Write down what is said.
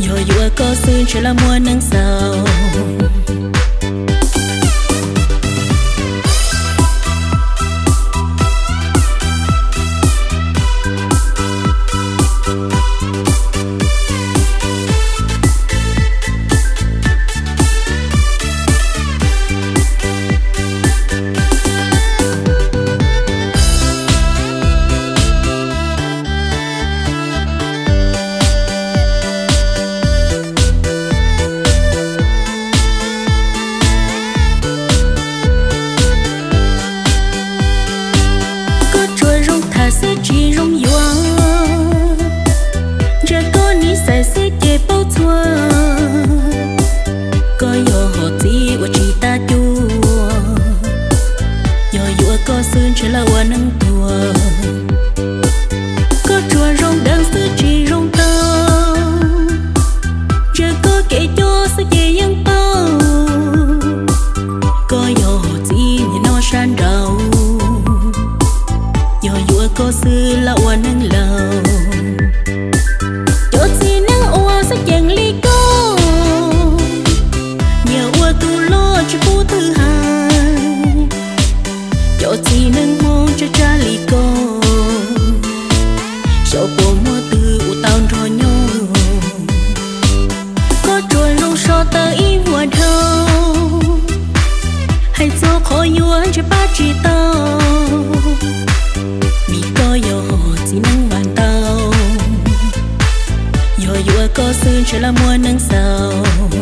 Yog yuav koj xwb ntshe laj muaj neeg xaus. Koj tsuas zoo tham xwb tsis zoo yuav, ntsia koj niv xais xwb ces paub txhua. Koj yog hom txiv uas tsis tas cuab, yog yuav koj xwb ntshe laj ua neeg tuag. Koj tsuas zoo deev xwb tsis zoo tau, ntsia koj kev coj xwb ces yeej paub. Koj yog hom txiv niaj hnub sab nraud, yog yuav koj xwb laj ua neeg laus. Cov txiv neej uas xwb ceem li koj, nyias ua tus loj tsis pub twg hais. Cov txiv neej Hmoob tsab tsab li koj, xyov puas muaj twg ua tau nrog nyob. Koj tsuas zoo so taw ib vuag dhau, hais txog qhov yuav ntshe pab tsis tau, vim koj yog txiv neej vam ntau. Yog yuav koj xwb ntshe laj muaj neeg xaus.